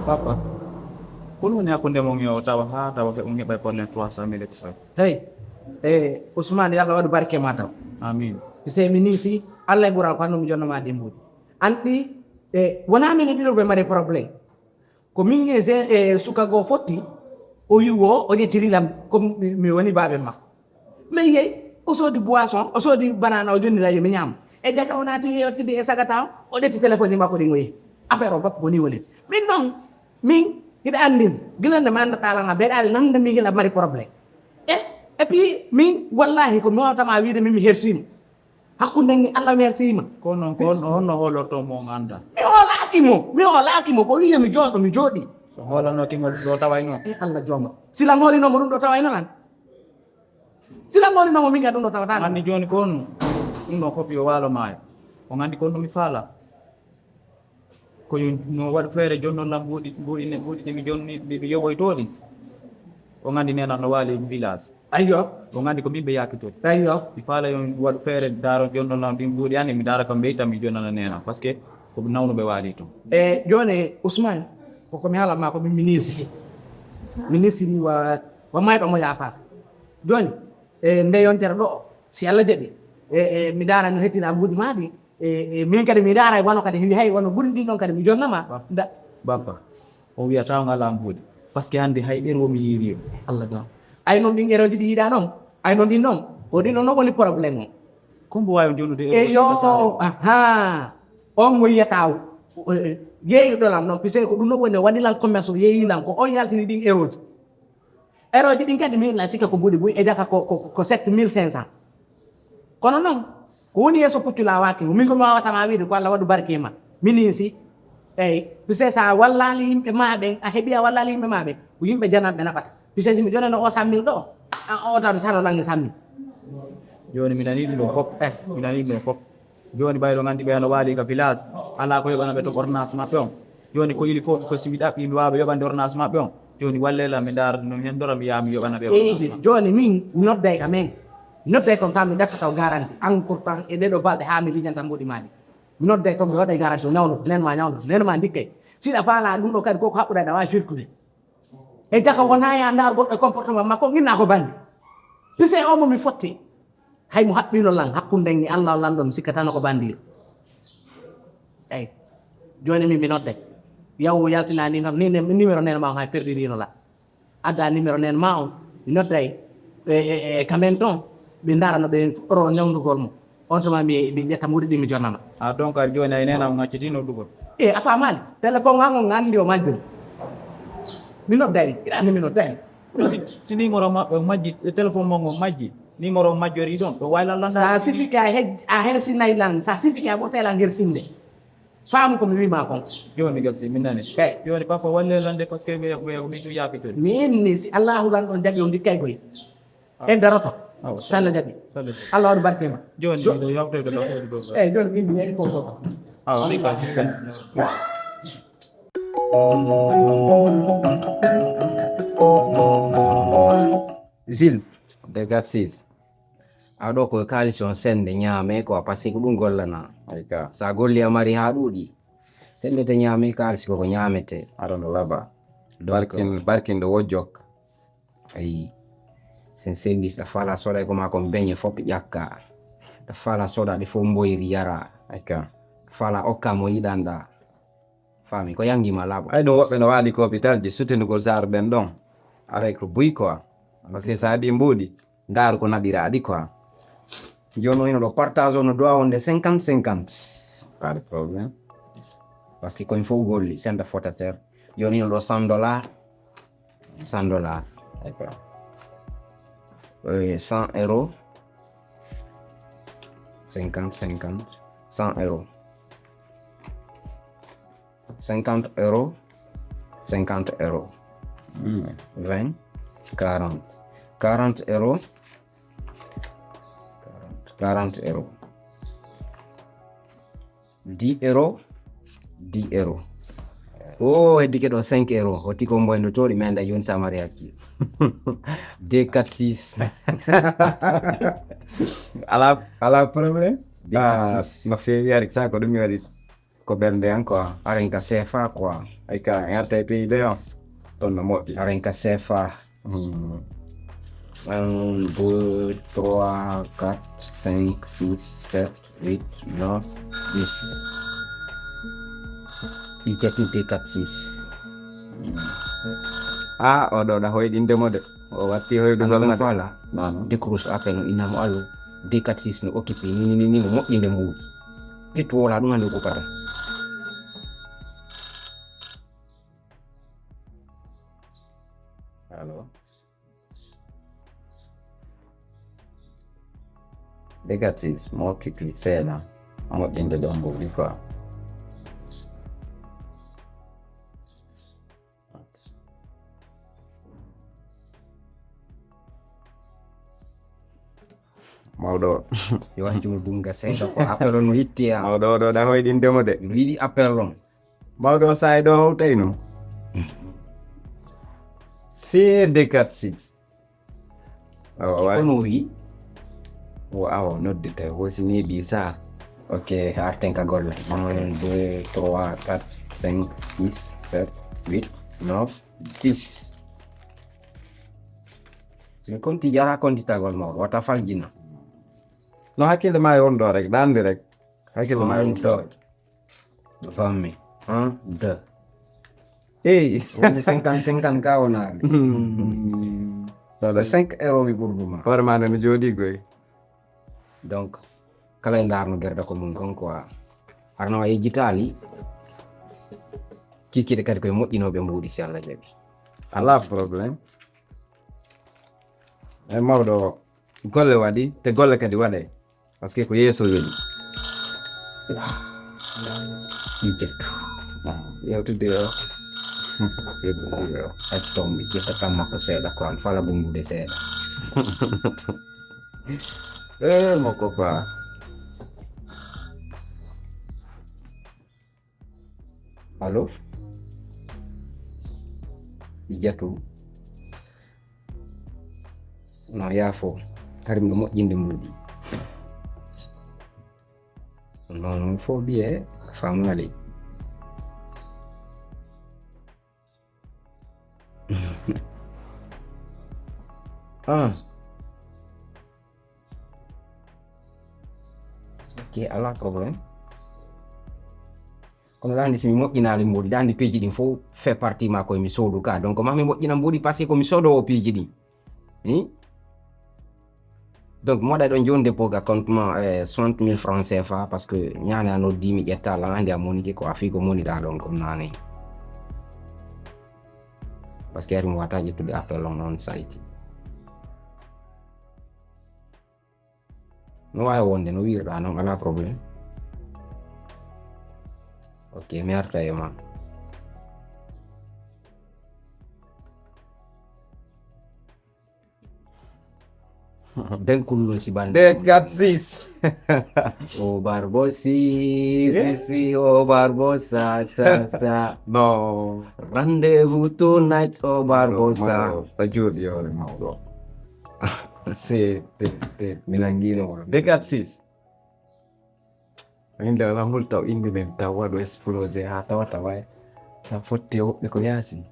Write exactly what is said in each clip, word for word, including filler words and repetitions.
Papa, ko ɗum woni hakkunde mon yo tawa haa tawa ɓe on heɓay problème trois cent mille et tout ça? Hey, e Ousmane, yo Allah waɗu barke ma taw. Amin. Sey mi nii si Allah e ɓural ko hannde mi jonnoma ɗi mbuuɗi. An ɗi, e, wonaa minen ɗiɗo ɓe mari problème. Ko min e se-, e suka goo fotti, o wi wo, o ƴettiri lam, ko mi, mi woni baaɓe makko. Mi yehi, o soodi boisson, o soodi banana, o jonni rajo, mi ñaama. E jaka o naati yeeyottide e sagata o, o ƴetti téléphone makko ɗin o yehi. Affaire o bappa ko ni woni. Min noon, min, hiɗa anndi mi. Gila nde mi annda ɗaalana, beɗaali nande mi gila mari problème. E, et puis, min, wallahi, ko mi wawata ma wiide min mi hersima. Hakkunde nge Allah mi hersiima. Ko noon, ko on, honno hoolorto mo on annda? Mi hoolaaki mo, mi hoolaaki mo, ko wiye mi jooɗo, mi jooɗi. So hoolanooki mo ɗo tawayno? E Allah jooma. Sila ngoolino mo ɗum ɗo tawayno lan? Sila ngoolino mo min ga ɗum ɗo tawata? Anni jooni ko on, ɗum ɗo fof yo waalo maayo. On anndi ko on ɗum mi faala? Ko yo no waɗu feere jonnon lan mbuuɗi, mbuuɗi ne, mbuuɗi ɗi mi jonni, ɗi mi yoɓoytoo ɗi. On anndi neena no waali village. Ayyo. On anndi ko min ɓe yaakitoo. Ayyo. Mi faala yo waɗu feere daaro jonnon lan ɗin mbuuɗi ani, mi daara kam ɓeyta mi jonnana neena. Parce que ko nawnuɓe waali toon. E jooni Ousmane, ko ko mi haala ma ko min ministre. Ministre ni wa, wa mayɗo mo yaafa. Jooni, e nde yontere ɗo, si Allah jaɓi, e, e mi daara no hettina mbuuɗi ma ɗi. E, e, min kadi mi ndaara wano kadi mi hay wano ɓuri ɗin ɗon kadi mi jonnama. Ba-, nda- Bappa, o wiyata on alaa mbuuɗi. Parce que hannde hay euro mi yiiri o. Allah ɗon. Ay noon ɗin eroji ɗi yiɗa noon. Ay noon ɗin noon. Ko ɗin ɗon noon woni problème o. Ko mbo waawi on jonnude euro e yo, sika saare? Aha. On mo yiyata o, o, e, yeeyuɗo lan noon, puisque ko ɗum ɗon woni o waɗi lan commerce, o yeeyi lan ko on yaltini ɗin eroji. Eroji ɗin kadi min na sikka ko buuɗi buy e jaka ko, ko, ko sept mille cinq cents. Kono noon, ko woni yeeso puccu laawaaki ngu, min ko mi waawata ma wiide ko Allah waɗu barke ma. Minin si, eyi, puisque sa wallaali yimɓe ma ɓen, a heɓi a wallaali yimɓe ma ɓen, ko yimɓe jananɓe naɓata. Puisque si mi jonano o sammil ɗo, a o tan sano lange sammil. Jooni mi nanii ɗum ɗo fof, eh, mi nanii ɗum ɗo fof. Jooni ɓayde on anndi ɓe hano waali ka village, alaa ko yoɓana ɓe to ordonnance maɓɓe on. Jooni ko ili fof ko si mi ɗaɓɓi mi waawa yoɓande ordonnance maɓɓe on. Jooni wallee lan mi ndaara no mi hendora mi yaha mi yoɓana ɓe ordonnance maɓɓe. Jooni min mi nodday ka men. Mi nodday toon tan mi ƴetta taw garanti. An pourtant e ɗee ɗoo balɗe haa mi liñanta mbuuɗi maa ɗi. Mi nodday toon mi waɗay garanti o ñawno, nen ma ñawno, nen ma ndikkay. Si ɗa faala ɗum ɗo kadi ko ko haɓɓuɗa ɗa waawi firtude. E jaka wona ya ndaar goɗɗo e comportement makko, ginna ko bandi. Puisque o mo mi fotti. Hay mo haɓɓino lan, hakkunde nge Allah lan ɗon, mi sikkatano ko bandiir. Eyi. Jooni min mi nodday. Yaw yaltina ni noon, ni ne-, numéro nen ma on hay perdirino lan. Adda numéro nen ma on, mi nodday. E, e, e, kamen toon, ɓe ndaara no ɓe fuɗɗoro ñawndugol mo. On tuma mi, mi ƴetta mbuuɗi ɗi mi jonnama. Ah, donc aɗa jooni ay nena on acciti noddugol? E, a faamaali. Téléphone an on anndi o majjum. Mi nodday, iɗa anndi mi nodday. Si, si numéro maɓɓe majji, e téléphone mon on majji, numéro majjori ɗon, ɗo wayla landa. Sa sifike a hej-, a hersinay lan, sa sifike a ɓurtay lan hersinde. Faamu ko mi wima kon. Jooni gasi, mi nani. Eyi. Jooni papa walle lande parce que ɓe, ɓe, mi tu yaaki toon. Mi inni si Allahu lan ɗon jaɓi o ndikkay koy. En daroto. Awa. Salla jaɓi. Salla jaɓi. Allah waɗu barke ma. Jooni, jo-, miɗo yawtoyde ɗo, ɗo, ɗo. Eyi, jooni min mi yeɗi fof fof. Awa, mi ko. Zil, de gatsis. Aɗo ko kaalis on sende ñaame quoi, parce que ko ɗum gollana. Ay ka. Sa golli a mari haa ɗuuɗi. Sende te ñaame kaalis ko ko ñaamete. Aɗa no laba. Donc, barkin, barkin ɗo wojjok. Ayi. Sen sendis ɗa fala soda ko ma kon beñe fof ƴakka. Ɗa fala soda ɗe fof mboyri yara. Ay ka. Ɗa fala okka mo yiɗanɗa. Faami ko yangi ma laaɓo. Ay ɗum woɓɓe no waali ko hôpital ji sutinugol saare ɓen ɗon. Avec buy quoi. Parce que sa heɓi mbuuɗi, ndaaru ko naɓiraɗi quoi. Jooni o ino ɗo partage o no dowa wonde cinquante cinquante. Pas de problème. Parce que koñ fof golli, senda fotateur. Jooni ino ɗo cent dollars. Cent dollars. D'accord. Euh, cent euros. Cinquante, cinquante. Cent euros. Cinquante euros. Cinquante euros. Hmm. Vingt, quarante. Quarante euros. Quarante euros. Dix euros, dix euros. O heddike ɗo cinq euros. Hotti ko mboyno toɗi men da yon samari hakki. Deux, quatre, six. Ala, ala problème. Deux, quatre, six. Ah, no feewi ari sa ko ɗum mi waɗi. Ko ɓernde an quoi. Haren ka sefa quoi. Ay ka en arta e pays de on. Ɗon no moƴƴi. Haren ka sefa. Hmm. Un, deux, trois, quatre, cinq, six, sept, huit, neuf, dix. Ijatu de quatre, six. Ah, oɗo ɗa hoyɗinde mo de. O watti hoydugol ma de. Fala. Décroche appel no innamo allo. De quatre, six no occupé ni ni ni no moƴƴinde mbuuɗi. Ƴettu wola ɗum hannde ko kata. Allo. Dégatis mo occupé seeɗa. Moƴƴinde ɗon mbuuɗi quoi. Mawɗo. Yo accu mo dunga seeɗa ko appel on mo hitti a. Mawɗo oɗo ɗa hoyɗinde mo de. Mi yiɗi appel on. Mawɗo saay ɗo hawtayno. C deux quatre six. Awa, waay. Kono wi. Wo awa noddita hosini ɓi sa. Ok, arten ka golle. Un, deux, trois, quatre, cinq, six, sept, huit, neuf, dix. Si mi konti jara kontitagol mawɗo wata faljina. No hakkille ma e on ɗo rek, ɗa anndi rek. Hakkille ma e on ɗo. Fammi. Un, deux. Eyi. Woni cinquante cinquante ka wonaa. Ɗo cinq euro mi ɓurdu ma. Hoore ma nde no jooɗi goy. Donc kala e ndaarno gerde ko mum kon quoi. Arno a yejjitaali. Kikiɗe kadi koye moƴƴinooɓe mbuuɗi si Allah jaɓi. Alaa problème. E mawɗo golle waɗi te golle kadi waɗe. Parce que ko yeeso weli. Yewtude o. Yewtude o. Acci toon mi ƴetta tan makko seeɗa ko an fala ɓunngude seeɗa. E makko quoi. Allo. Ijatu. No yaafo. Hari miɗo moƴƴinde mbuuɗi. Non non fof ɓiye famali. Ah. Ok, ala problème. Kono ɗa anndi si mi moƴƴinaali mbuuɗi ɗa anndi piiji ɗin fof fait partie ma koye mi soodu ka donc ma mi moƴƴina mbuuɗi parce que ko mi soodoowo piiji ɗin. Hmm? Donc mi waɗa ɗon jooni dépôt ga compte ma e soixante mille francs C F A parce que ñaane a noddi mi ƴetta lan anndi a monike ko a fii ko moniɗa ɗon kon naane. Parce que ari mi wata ƴettude appel on on sayti. No waawi wonde no wiirɗa noon alaa problème. Ok mi arta e ma. Ben kullo si bande. De quatre six. O barbo si si si o barbo sa sa sa. No. Rendez-vous tonight o barbo sa. A jooɗi hoore mawɗo. C'est mi nanngino wala. De quatre six. Min da wala hol taw inde men taw waɗo explosé ha tawa tawa sa fotti e woɓɓe ko yaasi.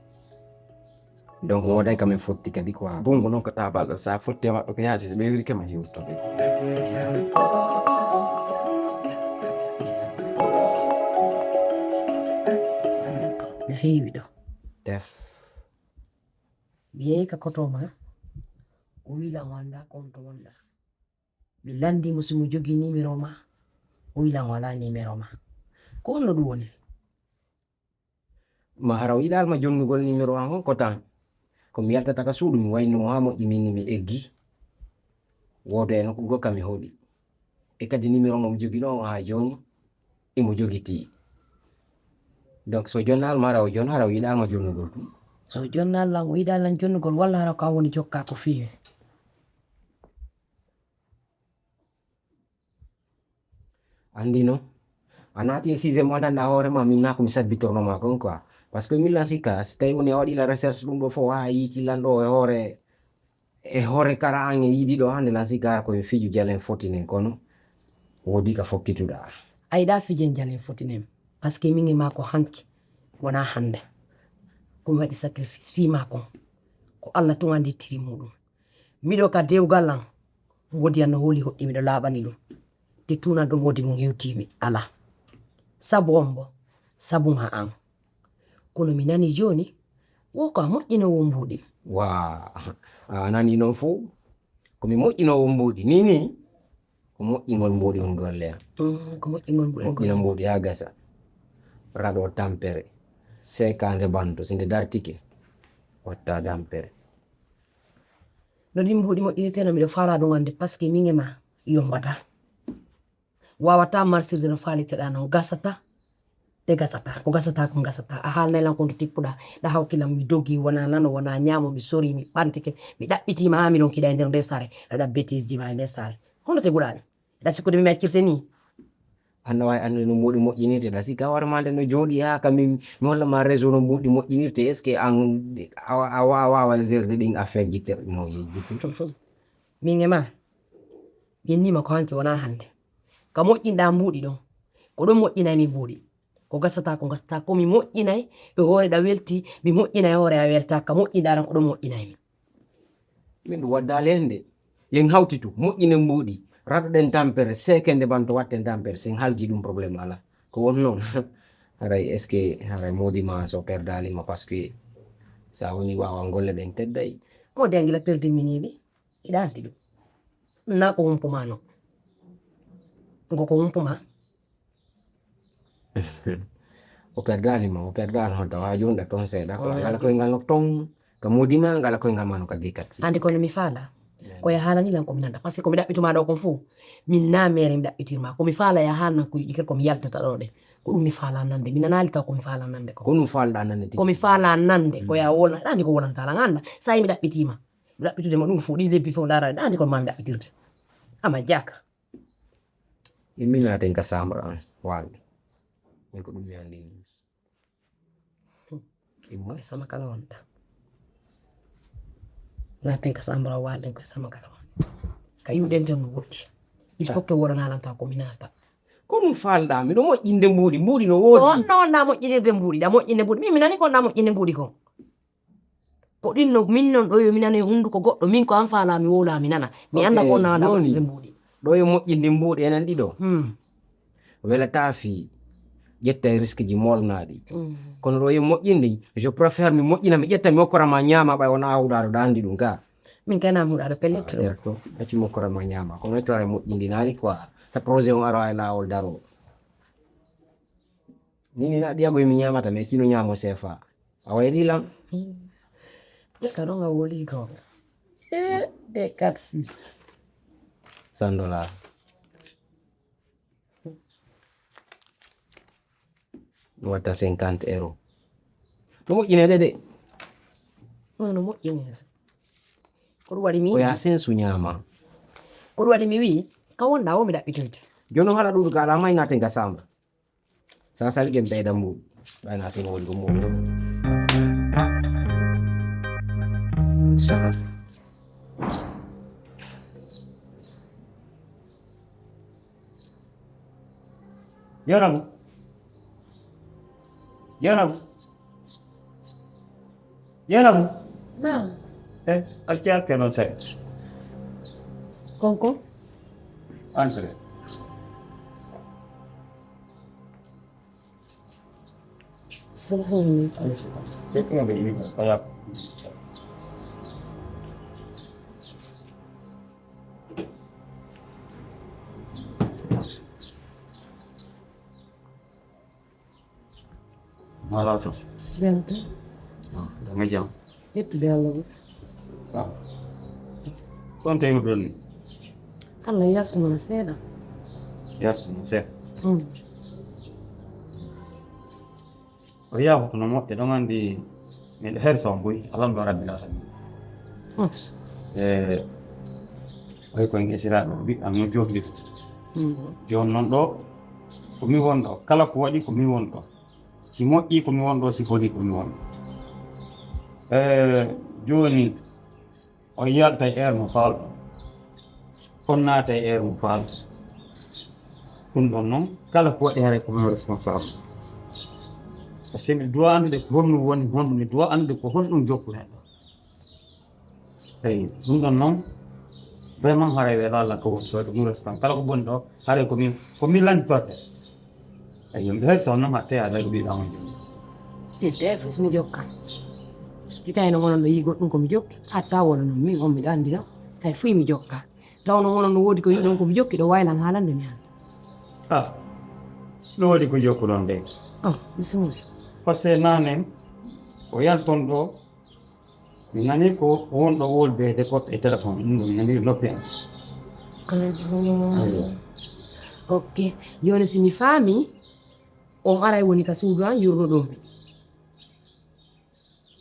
Donc woday kam en fotti kadi quoi. Bongo noon ko tabal ɗo sa fotti e maɓɓe ko yaasi so ɓe wiri kema hiwtoɓe. No feewi ɗo. Def. Mi yehi ka koto ma o wi lan wonda konto wonda. Mi lanndii mo si mo jogii nimero ma, o wi lan walaa nimero ma. Ko honno ɗum woni? Ma hara o yiɗaali ma jonnugol nimero an on ko tan. Ko mi yaltata ka suudu mi wayni mo haa moƴƴi min ni mi eggi. Woodo e nokku goo ka mi hoɗi. E kadi nimero mo mi joginoo on haa jooni imo jogitii. Donc so o jonnaali ma hara o jon hara o yiɗaali ma jonnugol ɗum. So o jonnaali lan o yiɗaali lan jonnugol walla hara ko an woni jokkaa ko fii hen? Anndi non a naati e sujet mo anndanɗaa hoore ma min naa ko mi sabbitorno ma kon quoi. Parce que min lan sikka si tawi woni a waɗi la recherche ɗum ɗo fof a yiiti lan ɗo e hoore e hoore kara an e yiɗi ɗo hannde lan sikka ara koye fiju jalen fotinen kono woodi ka fokkituɗaa. A yiɗaa fijen jalen fotinen. Parce que min e maa ko hanki, wonaa hannde. Ko mi waɗi sacrifice fii maa kon. Ko Alla tun anndi tiri muuɗum. Miɗo ka dewgal an, mboodi an no hooli hoɗɗi, miɗo laaɓani ɗum. Te tuunan ɗo mboodi mun hewtii mi, alaa. Sabu hombo? Sabu maa an. Kono mi nani jooni, wo ko a moƴƴinoowo mbuuɗi. Waa, a nani non fow? Ko mi moƴƴinoowo mbuuɗi, ni ni. Ko moƴƴingol mbuuɗi on golle am. Mm, ko moƴƴingol mbuuɗi on golle. Moƴƴina mbuuɗi haa gasa. Raɗo tampere. Seekaande banto, si nde dartike, watta dampere. No ɗin mbuuɗi moƴƴinirtee no miɗo faalaa ɗum annde, parce que min e maa yombataa. Waawataa marsirde no faaliteɗaa non, gasataa, te gasataa. Ko gasataa kon gasataa. A haalnay lan kon to tippuɗaa. Ɗa hawkilam mi dogi, wonaa nano, wonaa ñaamo, mi sori, mi ɓantike, mi ɗaɓɓitiima, haa mi ronkiɗaa e nder ndee saare. Ɗa ɗa bêtise ji maa e ndee saare. Hono teguɗaa ɗi? Ɗa sikkude mi accirte nii? An na waawi anndude no mbuuɗi moƴƴinirte, ɗa sikka hoore maa nde no jooɗi haa ka mi, mi holla ma réseau no mbuuɗi moƴƴinirte. Est-ce que an a, a, a waawa gérde ɗin affaire ji terɗinooji? Min e maa, mi innii ma ko hanki wonaa hannde. Ka moƴƴinɗaa mbuuɗi ɗon, ko ɗon moƴƴinay mi mbuuɗi. Ko gasataa, ko gasataa, ko mi moƴƴinay e hoore ɗa weltii, mi moƴƴinay e hoore a weltaa, ka moƴƴinɗaa ɗon ko ɗon moƴƴinay mi. Min ɗum waddaali heen de. Yen hawtitu, moƴƴinen mbuuɗi, raɗoɗen tampere, seekende banto watten tampere, sen haldi ɗum problème alaa. Ko won noon. Haray, est-ce que haray moodi ma so perdaali ma, parce que sa woni waawa golle ɗen tedday. Moodi an gila perdi mi nii mi, iɗa anndi ɗum. Na ko humpu ma non. Ngo ko humpu ma. O perdaali ma, o perdaali hoto, a jooni ɗa toon seeɗa. Ko ngala koyngal no toon, ka moodi ma, ngala koyngal ma no ka dekat. Anndi kono mi faala. Ko ya haalani lan ko mi nanda. Parce que ko mi ɗaɓɓituma ɗo kon fof. Min na mere mi ɗaɓɓitirma. Ko mi faala ya haalnan ko yiɗi ko mi yaltata ɗo ɗe. Ko ɗum mi faala nande. Mi nanaali taw ko mi faala nande ko. Ko ɗum faalɗa nande tigi. Ko mi faala nande. Ko ya wolna. Ɗa anndi ko wolanta lan annda. Sa yi mi ɗaɓɓitima. Mi ɗaɓɓitude ma ɗum fof. Ɗi lebbi fof ndara. Ɗa anndi kono ma mi ɗaɓɓitirde. Ama jaka. Immi naaten ka chambre an. Waalde. Min ko ɗum mi anndi ni. Imma. Ko e sama kala wonɗa. Naaten ka chambre o waalden ko e sama kala wonɗa. Ka yiwɗen tan no woɗɗi. Il faut que woɗanaa lan taw ko mi naata. Ko ɗum faalɗa, miɗo moƴƴinde mbuuɗi, mbuuɗi no woodi. On no wonɗa moƴƴinirde mbuuɗi, ɗa moƴƴinde mbuuɗi. Min mi nani ko wonɗa moƴƴinde mbuuɗi kon. Ko ɗin no, min non ɗo yo mi nano e hunnduko goɗɗo, min ko an faalaa mi wowlaa mi nana. Mi annda ko wonɗa wonɗa moƴƴinde mbuuɗi. Ɗo yo moƴƴinde mbuuɗi enen ɗiɗo. Hmm. Welataa fii ƴetta e risque ji molnaaɗi. Mm. Kono ɗo yo moƴƴinde, je préfère mi moƴƴina, mi ƴetta, mi okkora ma ñaama, ɓay wona a huɗaɗo ɗa anndi ɗum ka. Min kay na mi huɗaɗo pellet. Ah, ɗer to, acci mi okkora ma ñaama. Kono to ara moƴƴindinaani quoi. Ta projet on aro ay laawol daro. Ni, ni na ɗiyago mi ñaamata, mais kino ñaamo C F A. A wayri lan? Mm. Ɗe ka ɗon a woli ko. Eh, ɗe quatre six. Cent dollars. Watta cinquante euros. No moƴƴinede de. No moƴƴinede. Ko ɗum waɗi mi. Ko ya sensu ñaama. Ko ɗum waɗi mi wi, ka wonɗa o mi ɗaɓɓitinde. Jono haɗa ɗuɗu ka ala may naate nga samba. Sa sawi ƴen ɓeyda mbuɗu. Ɓay naate mo woni ko mbuɗu. Yaramu. Yaramu. Yaramu. Naam. Eh, acca ke non sai. Konko. Entre. Salamu alaikum. Alaikum salam. Mala to. Senta. Dama jam. Yettude Allah. Kon tawi ɗon. Allah yaltuma seeɗa. Yaltuma seeɗa. Mm. O wiya ko no moƴƴa ɗon anndi miɗo hersa on boy, alhamdu rabbil alamin. E oy koye ngesiraaɓe ɓiɓɓam no jogli. Jooni noon ɗo ko mi wonɗo, kala ko waɗi ko mi wonɗo. Si moƴƴi ko mi wonɗo, si boni ko mi wonɗo. E jooni on yalta e heure mo faalɗo. On naata e heure mo faalɗo. Ɗum ɗon noon, kala ko waɗi haray ko mon responsable. Parce que mi duwa anndude ko honɗum woni, honɗum mi duwa anndude ko honɗum jokku neɗɗo. Eyi, ɗum ɗon noon, vraiment haray wela Allah ko woni ɗo, ɗum restan. Kala ko boni ɗo, haray ko min, ko min lannditorde. Eyi, mi hay so noon hattee aɗa ko ɓiɗa on. Ɗiɗɗe fof mi jokkan. Si tawi no wonon no yii goɗɗum ko mi jokki, hatta wona noon min on miɗo anndi ɗo, hay fuy mi jokka. Taw no wonon no woodi ko yiɗon ko mi jokki ɗo waylan haalande mi hannde. Ah, no woodi ko jokkuɗon de. Oh, bisimilla. Parce que naane o yalton ɗo, mi nani ko wonɗo wolde de goɗɗo e téléphone, ɗum ɗo mi nani noppi am. Ok, jooni si mi faami, on aray woni ka suudu an yurnuɗon mi.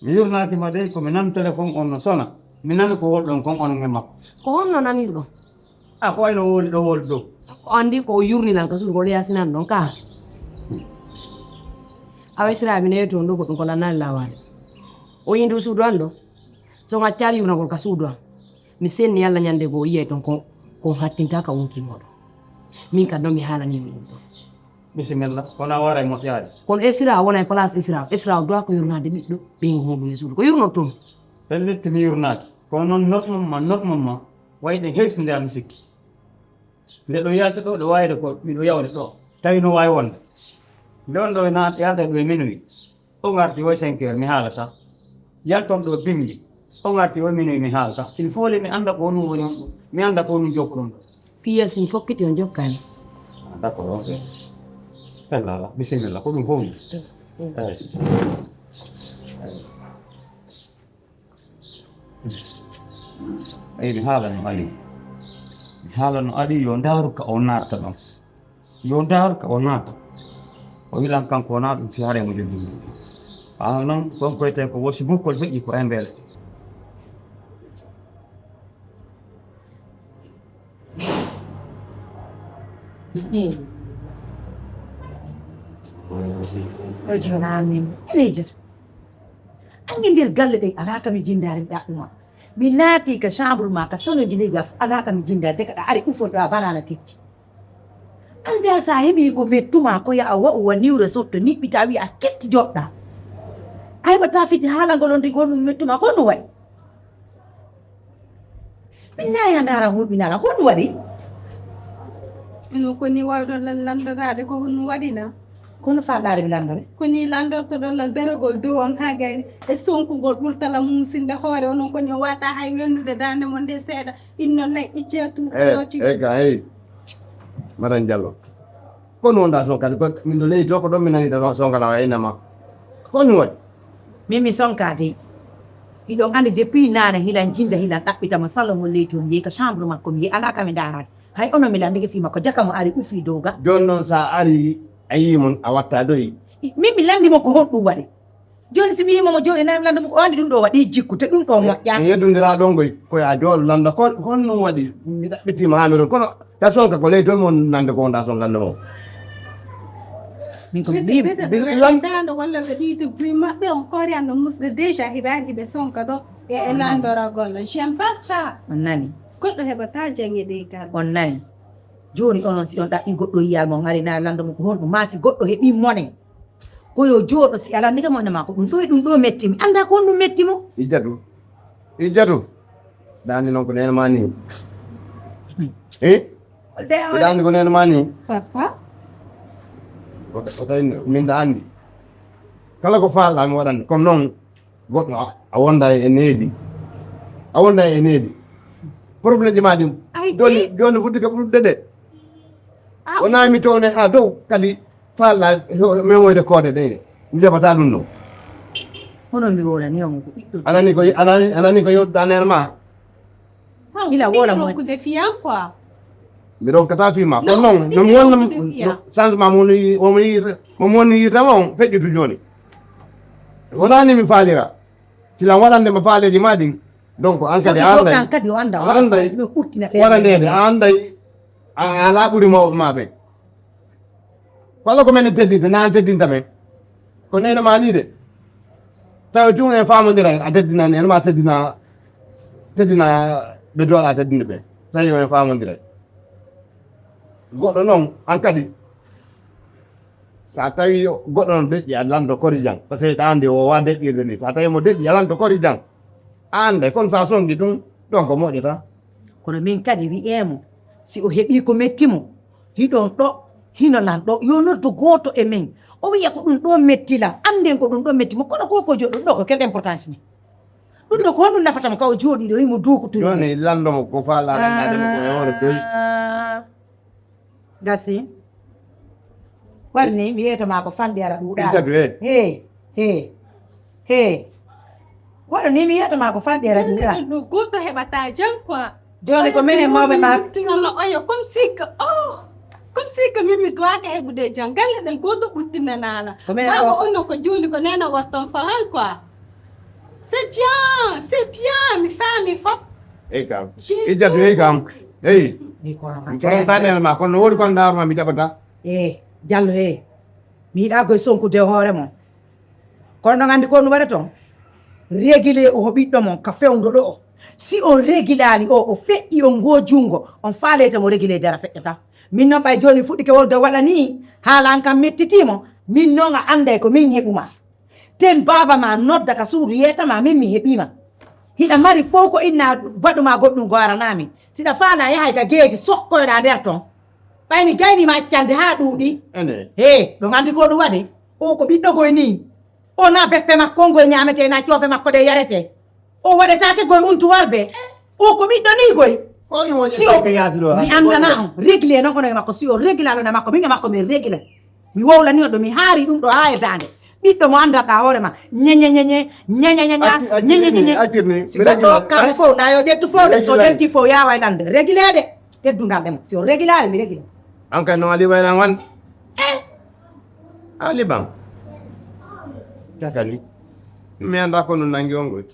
Mi yurnaaki ma dey, ko mi nan téléphone on no sona. Mi nani ko wolɗon kon on e makko. Ko honno nanirɗon? A ko wayno woni ɗo wol dow. Ko anndi ko o yurni lan ka suudu ko leyasinan ɗon ka. A wesira mi newe toon ɗo goɗɗum ko lan nani lawaade. O yindu suudu an ɗo. So on accaali yurnagol ka suudu an. Mi senni Yalla ñande goo o yiyay toon ko, ko hattinta ka wonki moɗon. Min ka ɗon mi haalani on ɗum ɗon. Bisimilla, kono a waray moƴƴaade. Kono Esra wona e place Esra. Esra o duwa ko yurnaade ɓiɗɗo ɓeyngu muɗum e suudu. Ko yurnortoo mi? Pellitte mi yurnaaki. Kono noon normal ma, normal ma. Wayde heysinde am sikki. Nde ɗo yalta ɗo, ɗo wayde ko miɗo yawde ɗo. Tawi no waawi wonde. Nde on ɗo naat yalta ɗo e minuit. O ngarti o e cinq heures, mi haalata. Yalton ɗo bimbi. O ngarti o e minuit, mi haalata. Il faut le mi annda ko honum woni on ɗo. Mi annda ko honum jokkuɗon ɗo. Fiya si mi fokkiti on jokkani. Ah, d'accord, ok. Fella ala. Bisimilla. Ko ɗum fof mi. Eyi. Eyi, mi haala no Aliou. Mi haala no Aliou, yo ndaaru ka o naata ɗon. Yo ndaaru ka o naata. O wilan kanko wonaa ɗum si haray mo jogii. Ɓaawo noon, kon koyten ko wosi bukkol feƴƴi ko e mbele. Ojo amin. Miijo. Anndi nder galle ɗen alaa ka mi jinndaari mi ɗaɓɓuma. Mi naati ka chambre ma ka salon ji leydi af alaa ka mi jinndaari de kaɗa ari ufon ɗo a banaana tecci. Anndaa so a heɓii ko mettuma ko ya a wa'u wa niwre sotto niɓɓita a wi'a a ketti joɗɗa. A heɓataa fiti haalangol on de ko honɗum mettuma ko honɗum waɗi? Min nayi a ndaara hulɓinala ko honɗum waɗi? Ino ko ni wawɗon lan lanndanaade ko honɗum waɗi na? Kono faalɗaare mi lanndore? Ko ni lanndortoɗon lan berogol dow on haa gayni e sonkugol ɓurtala mumsinde hoore onon ko ni o wata hay welnude daande mon nde seeɗa. Inno nay icce tu e e ga hey. Madan Diallo. Kono wonda son kadi ko min ɗo leydi to ko ɗon mi nani ɗo sonkana o e innama. Ko honɗum waɗi? Min mi sonka dey. Hiɗon anndi depuis naane hilan jinnda hilan ɗaɓɓita mo salon mo leydi on yehi ka chambre makko mi yehi alaa ka mi ndaarani. Hay onon mi lanndike fii makko jaka mo ari ufii dow ga. Jooni noon so a ari a yii mon a watta doyi. Min mi lanndi mo ko honɗum waɗi. Jooni si mi yii mo mo jooɗi nayi mi lanndo mo ko o anndi ɗum ɗo waɗi jikku te ɗum ɗo moƴƴa. En yeddondira ɗon koy ko ya jooɗo lannda ko honɗum waɗi mi ɗaɓɓitiima haa mi ɗon kono ta sonka ko ley toon mon nannde ko wonda son lannde mo. Min ko mi lannda walla ɓe ɗiɗo buy maɓɓe on koori an no musde déjà hiɓe ari hiɓe sonka ɗo e e lanndoragol no j'aime pas ça. On nani? Goɗɗo heɓata jange ɗe gal. On nani? Jooni onon si on ɗaɓɓi goɗɗo yiyal mo ngari na lannda mo ko honɗum maa si goɗɗo heɓi mone ko yo jooɗo si alaa ndeke mo ene maa ko ɗum ɗo e ɗum ɗo metti mi annda ko honɗum metti mo. Ijjatu ijjatu. Daande noon ko neene maa nii. E daande ko neene maa nii. Papa. O tawi min da anndi kala ko faalɗaa mi waɗande kono noon goɗɗo a wonda e needi a wonda e needi. Probléme ji maa ɗin jooni jooni fuddi ka ɓurɗude de. Wonaa mi towne haa dow kadi faalɗaa memoyde koode ɗe mi jaɓataa ɗum ɗo. Hono mi wowlani on ko ɓiɗɗo anani ko anani anani ko yewtuɗaa neen ma. Ila wola mo. Kude fiyan quoi. Mi ronkata fii ma kono noon no mi wonna changement mo woni mo woni yirtama on feƴƴutu jooni. Wonaa ni mi faalira silan waɗande ma faaleeji ma ɗin. Donc an kadi a anday kadi o anda o anday mi hurtina ɓe waɗanede a anday a ala ɓuri mawɓe ma ɓe. Walla ko men en teddinta na an teddinta men ko nene ma ni de. Tawi tun en famodira a teddinani en ma teddina teddina ɓe dola teddinde ɓe. Tawi en famodira goɗɗo noon an kadi So a tawi goɗɗo no deƴƴi, a lanndo kori jang. Parce que ɗa anndi o wa deƴƴirde ni. So a tawi mo deƴƴi, a lanndo kori jang. A annday, kono so a sonngi ɗum, ɗon ko moƴƴata. Kono min kadi wiyee mo, si o heɓii ko metti mo, hiɗon ɗo, hino lan ɗo, yo noddu gooto e men. O wiya ko ɗum ɗo metti lan, annden ko ɗum ɗo metti mo, kono ko ko joɗɗo ɗo ko quelle importance ni? Ɗum ɗo ko honɗum nafata mo ka o jooɗii ɗo, himo duuku turu. Jooni lanndo mo ko faalaa landaade mo ko e hoore doy. Ah. Gasi. Waɗi ni mi yeeto maa ko fanɗi ara ɗuuɗa. Ita duwe. He, he, he. Waɗi ni mi yeeto maa ko fanɗi ara ɗuuɗa. Ɗum gooto heɓata jam quoi. Jooni ko minen mawɓe maa. Tinano oyo comme si que oh. Comme si que min mi duwaaka heɓude jam. Galle ɗen gooto ɓuttinanaana. Ko minen. Maa ko o onno ko jooni ko nena watton faral quoi. C'est bien, c'est bien, mi faami fof. Eyi kam. Ijjatu eyi kam. Eyi. Eyi ko mi farantaani ma kono no woodi kon ndaarma mi jaɓata. E Jallo e mi yiɗa goy sonkude hoore mon. Kono ɗon anndi ko ɗum waɗa toon. Régulé o ɓiɗɗo mon ka fewndo ɗo o. Si on régulaali o, o feƴƴi on ngoo junngo, on faaleyta mo régulé dara feƴƴata. Min noon ɓay jooni fuɗɗike wolde waɗa nii, haala an kam mettitii mo, min noon a annday ko min heɓu ma. Ten baaba ma nodda ka suudu yeetama min mi heɓiima. Hiɗa mari fow ko inna waɗuma goɗɗum gooranaa min. Siɗa faala yahay ka geeji sokkoyɗa nder ton. Ɓay mi gayni ma accande haa ɗuuɗi. Ene. He, ɗo nganndi ko ɗum waɗi. O ko ɓiɗɗo goy nii. O na beppe makko ngoy ñaametee na coofe makko ɗe yaretee. O waɗetaake goy untu warbe. O ko ɓiɗɗo nii goy. Ko ɗum woni si o ɓeyka yaasi ɗo mi hannde anndanaa on. Régulé noon kono e makko si o régulaano na makko min e makko min régulé. Mi wowlani on ɗo mi haari ɗum ɗo haa e daande. Ɓiɗɗo mo anndanɗaa hoore ma ñeñeñeñe ñeñeñeña ñeñeñeñe. Si goɗɗo hokkama fof na yo ƴettu fof de so ƴetti fof yawa e lande régulé de. Teddungal ɗe mo si o régulaare mi régulé. An kay noon ali waylan wan. Ali ban. Cakali. Mi annda ko no nangi on goy.